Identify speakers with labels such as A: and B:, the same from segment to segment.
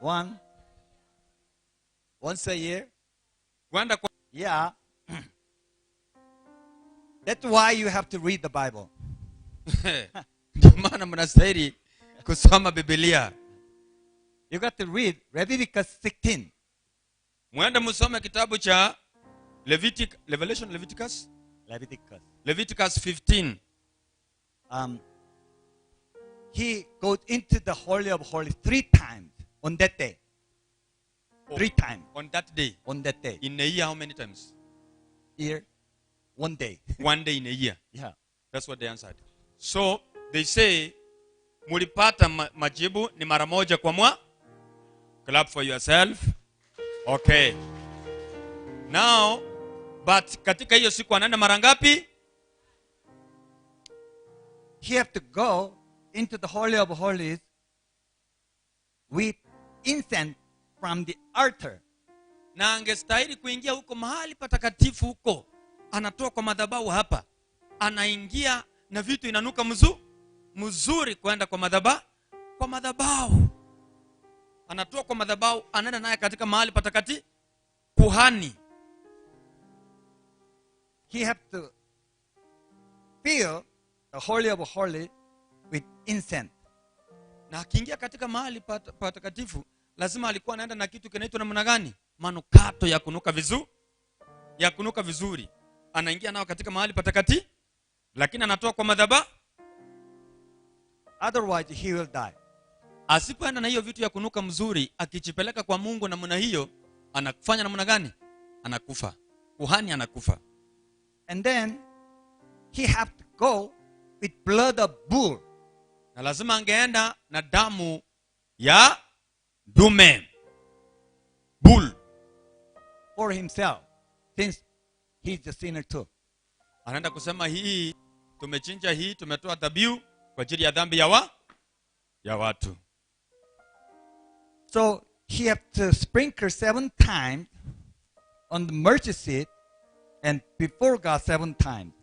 A: One. Once a year?
B: Kwenda kwa
A: Yeah. That's why you have to read the Bible.
B: Ndio maana mnastahili kusoma Biblia.
A: You got to read Leviticus 16.
B: Mwende msome kitabu cha Revelation, Leviticus?
A: Leviticus.
B: Leviticus 15.
A: He goes into the Holy of Holies 3 times on that day. 3 times.
B: On that day.
A: On that day.
B: In a year, how many times?
A: Year. 1 day.
B: 1 day in a year.
A: Yeah.
B: That's what they answered. So they say, mulipata majibu ni mara moja kwa mwa. Clap for yourself. Okay. Now, but katika hiyo siku anaenda mara ngapi?
A: He have to go into the Holy of Holies with incense from the altar.
B: Na angestahili kuingia huko mahali patakatifu huko. Anatoa kwa madhabahu hapa. Anaingia na vitu inanuka mzuri kwenda kwa madhabahu, kwa madhabahu. Anatoa kwa madhabahu, anaenda naye katika mahali patakatifu kuhani.
A: He have to fill the Holy of Holies with incense.
B: Na akiingia katika mahali patakatifu lazima alikuwa anaenda na kitu kinaitwa namna gani? Manukato ya kunuka vizuri, ya kunuka vizuri. Anaingia nao katika mahali patakatifu, lakini anatoa kwa madhabahu.
A: Otherwise he will die.
B: Asipoenda na hiyo vitu ya kunuka mzuri, akichipeleka kwa Mungu namna hiyo, anafanya namna gani? Anakufa. Kuhani anakufa.
A: And then he have to go with blood of bull.
B: Na lazima angeenda na damu ya dume. Bull.
A: For himself, since he's a sinner too.
B: Anaenda kusema hii tumechinja, hii tumetoa dhabihu kwa ajili ya dhambi ya watu.
A: So he have to sprinkle 7 times on the mercy seat and before God 7 times.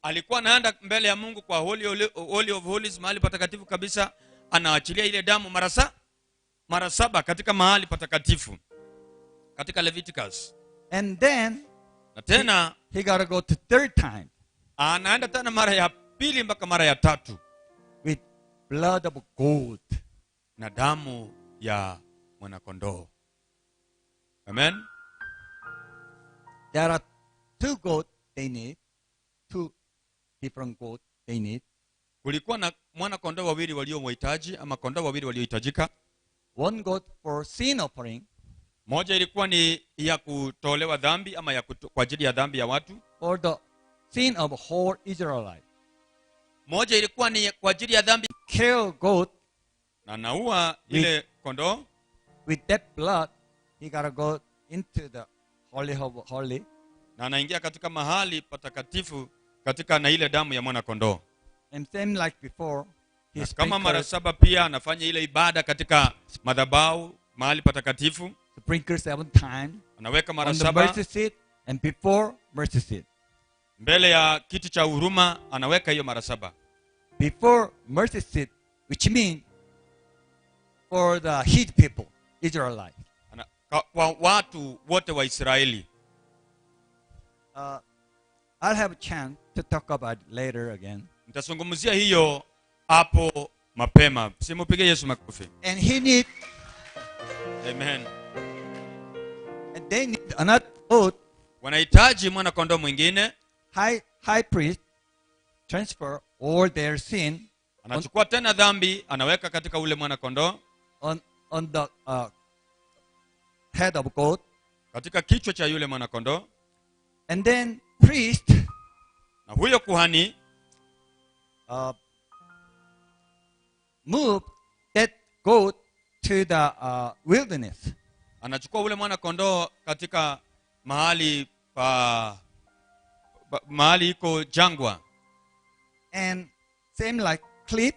B: Alikuwa anaenda mbele ya Mungu kwa Holy of Holies, mahali patakatifu kabisa, anaachilia ile damu mara 7 katika mahali patakatifu katika Leviticus.
A: And then
B: na tena
A: he got to go to 3rd time.
B: Anaenda tena mara ya pili mpaka mara ya 3
A: with blood of goat,
B: na damu ya mwanakondoo. Amen.
A: There are 2 goats they need, 2 different goats they need.
B: Kulikuwa na mwana kondoo wawili waliomhitaji ama kondoo wawili waliohitajika.
A: 1 goat for sin offering.
B: Moja ilikuwa ni ya kutolewa dhambi ama ya kwa ajili ya dhambi ya watu.
A: For the sin of whole Israelite.
B: Moja ilikuwa ni kwa ajili ya dhambi.
A: Kill goat.
B: Na naua ile kondoo.
A: With that blood, he got to go into the holy of holy.
B: Na anaingia katika mahali patakatifu katika na ile damu ya mwana kondoo.
A: And same like before, he
B: Na kama mara
A: sprinkled
B: 7 pia anafanya ile ibada katika madhabahu mahali patakatifu.
A: Sprinkle 7 times.
B: Anaweka mara
A: On the
B: 7.
A: mercy seat and before mercy seat.
B: Mbele ya kiti cha huruma anaweka hiyo mara 7.
A: Before mercy seat, which means for the hid people, Israelites.
B: Kwa watu wote wa Israeli.
A: I'll have a chance to talk about it later again.
B: Nitazungumzia hiyo hapo mapema. Simupige Yesu makofi.
A: And he need
B: Amen.
A: And they need another goat.
B: Wanahitaji mwana kondoo mwingine.
A: High priest transfer all their sin.
B: Anachukua tena dhambi anaweka katika ule mwana kondoo.
A: On the head of goat.
B: Katika kichwa cha yule mwana kondoo.
A: And then priest,
B: na huyo kuhani,
A: move that goat to the wilderness.
B: Anachukua ule mwana kondoo katika mahali pa, pa, mahali iko jangwa.
A: And same like cliff.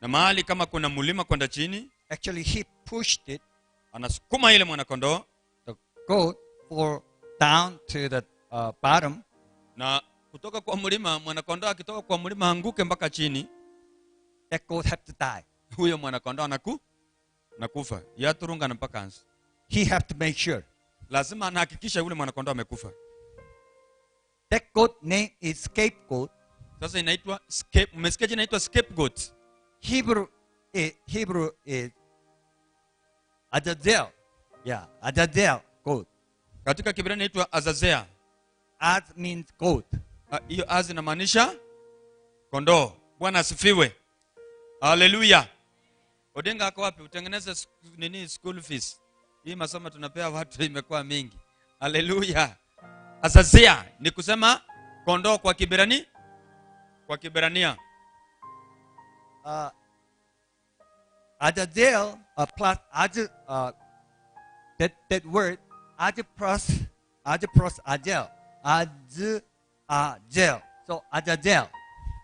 B: Na mahali kama kuna mlima kwenda chini.
A: Actually he pushed it.
B: Anasukuma ile mwana kondoo.
A: The goat fall down to the bottom.
B: Na kutoka kwa mlima, mwana kondoo akitoka kwa mlima anguke mpaka chini.
A: That goat have to die.
B: Huyo mwana kondoo Na kufa. Yaturunga na mpaka ansi.
A: He have to make sure.
B: Lazima anahakikisha yule mwanakondoo amekufa.
A: That goat name is scapegoat.
B: Sasa inaitwa umesikia jina inaitwa scapegoat.
A: Hebrew is Azazel. Yeah, Azazel goat.
B: Katika Kiebrania inaitwa Azazel.
A: Az means goat.
B: Hiyo az inamaanisha kondoo. Bwana asifiwe. Haleluya. Odinga ako wapi? Utengeneze nini school fees. Hii masomo tunapea watu imekuwa mingi. Haleluya. Azazel ni kusema kondoo kwa Kiebrania. Kwa Kiebrania.
A: Azazel plus Az, that word Az plus Azel. Azazel. So Azazel.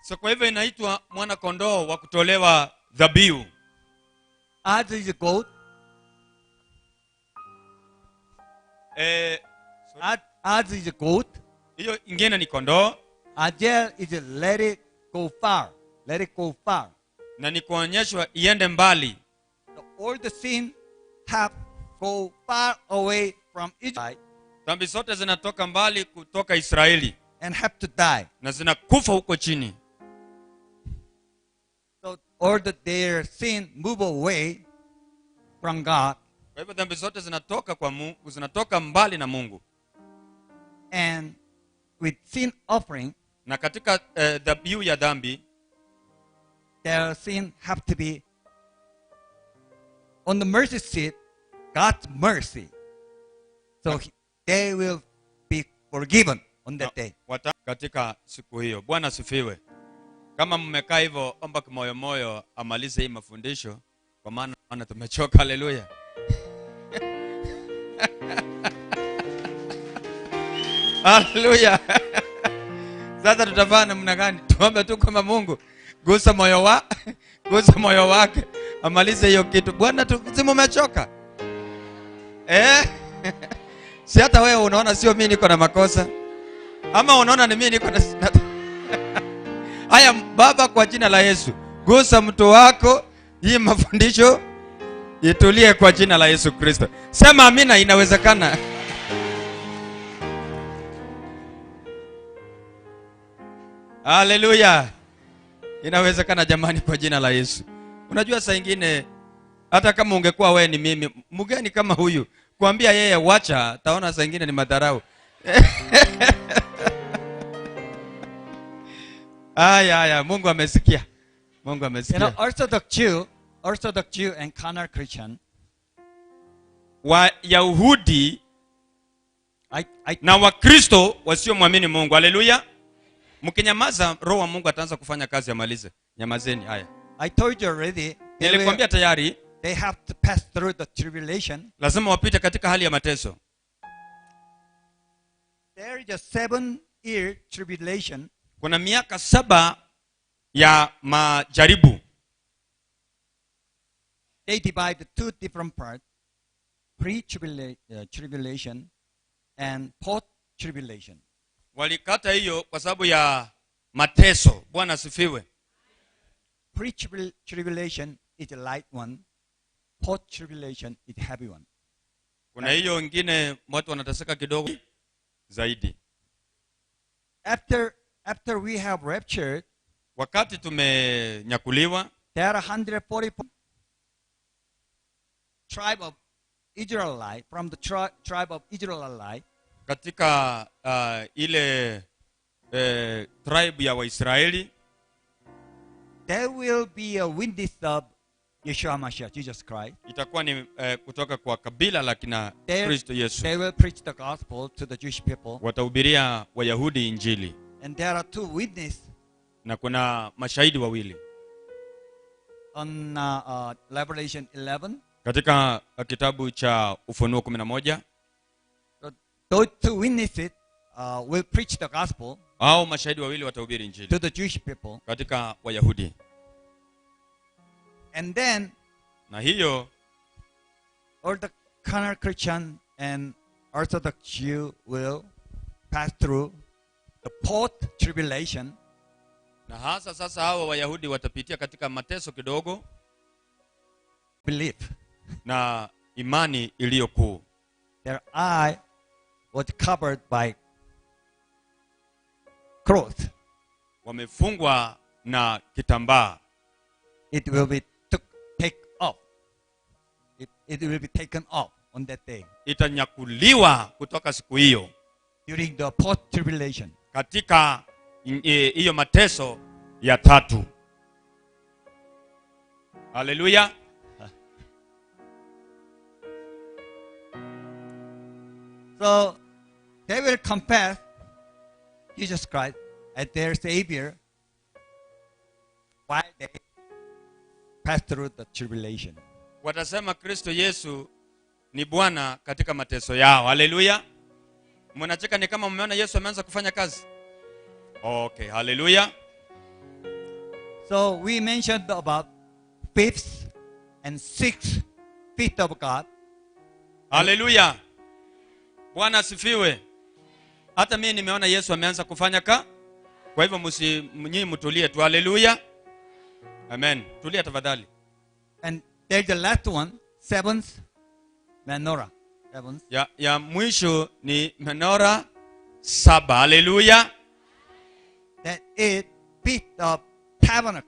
B: So kwa hivyo inaitwa mwana kondoo wa kutolewa dhabihu.
A: Az is goat. Az is goat.
B: Hiyo ingine ni kondoo.
A: Azel is let it go far. Let it go far.
B: Na ni kuonyeshwa iende mbali.
A: All the sin have go far away from Israel.
B: Dhambi zote zinatoka mbali kutoka Israeli.
A: And have to die.
B: Na zinakufa huko chini.
A: So all their sin move away from God.
B: Kwa hivyo dhambi zote zinatoka kwa Mungu, zinatoka mbali na Mungu.
A: And with sin offering,
B: na katika dhabihu ya dhambi,
A: their sin have to be on the mercy seat, God's mercy. So they will be forgiven on that day.
B: Katika siku hiyo. Bwana asifiwe. Kama mmekaa hivyo, omba kimoyo moyo amalize hii mafundisho, kwa maana tumechoka. Haleluya. Haleluya. Sasa tutafanya namna gani? Tuombe tu kama Mungu gusa moyo wa gusa moyo wake amalize hiyo kitu. Bwana, si mmechoka? Si hata wewe unaona sio mimi niko na makosa? Ama unaona ni mimi niko na Haya Baba, kwa jina la Yesu, gusa mtu wako, hii mafundisho itulie kwa jina la Yesu Kristo. Sema amina, inawezekana. Haleluya. Inawezekana jamani, kwa jina la Yesu. Unajua saa nyingine hata kama ungekuwa wewe ni mimi, mgeni kama huyu, kuambia yeye wacha, taona saa nyingine ni madharau. Aya, Mungu amesikia. Mungu amesikia.
A: You know, Orthodox Jew and carnal Christian,
B: Wayahudi na Wakristo wasiomwamini Mungu. Haleluya. Mkinyamaza, Roho wa Mungu ataanza kufanya kazi amalize. Nyamazeni haya.
A: I told you already.
B: Nilikwambia tayari.
A: They have to pass through the tribulation.
B: Lazima wapite katika hali ya mateso.
A: There is a 7-year tribulation.
B: Kuna miaka 7 ya majaribu.
A: They divide the two different parts, pre-tribulation and post-tribulation.
B: Walikata hiyo kwa sababu ya mateso. Bwana asifiwe.
A: Pre-tribulation is a light one. Post-tribulation is a heavy one.
B: Kuna hiyo nyingine watu wanateseka kidogo zaidi.
A: After we have raptured,
B: wakati tumenyakuliwa,
A: there are 144 tribe of Israelite, from the tribe of Israelite,
B: katika ile tribe ya Waisraeli,
A: there will be a witness of Yeshua Mashiach, Jesus Christ.
B: Itakuwa ni kutoka kwa kabila la kina Kristo Yesu.
A: They will preach the gospel to the Jewish people.
B: Watahubiria Wayahudi Injili.
A: And there are two witnesses.
B: Na kuna mashahidi wawili.
A: On Revelation 11.
B: Katika kitabu cha Ufunuo 11.
A: So, those two witnesses will preach the gospel.
B: Hao mashahidi wawili watahubiri Injili.
A: To the Jewish people.
B: Katika Wayahudi.
A: And then,
B: na hiyo,
A: all the carnal Christian and Orthodox Jew will pass through the fourth tribulation.
B: Na hasa sasa hawa Wayahudi watapitia katika mateso kidogo.
A: Belief.
B: Na imani iliyo kuu.
A: Their eye was covered by cloth.
B: Wamefungwa na kitambaa.
A: It will be took, take off. It will be taken off on that day
B: Itanyakuliwa kutoka siku hiyo
A: during the post tribulation.
B: Katika hiyo mateso ya tatu. Haleluya.
A: So they will confess Jesus Christ as their Savior while they pass through the tribulation.
B: Watasema Kristo Yesu ni Bwana katika mateso yao. Haleluya. Mnacheka ni kama mmeona Yesu ameanza kufanya kazi. Okay, haleluya.
A: So we mentioned about fifth and sixth feast of God.
B: Haleluya. Bwana asifiwe. Hata mimi nimeona Yesu ameanza kufanya ka. Kwa hivyo msi nyinyi mtulie tu. Haleluya. Amen. Tulia tafadhali.
A: And there's the last one, seventh menorah. Seventh.
B: Ya mwisho ni menora saba. Haleluya.
A: That is Feast of Tabernacle.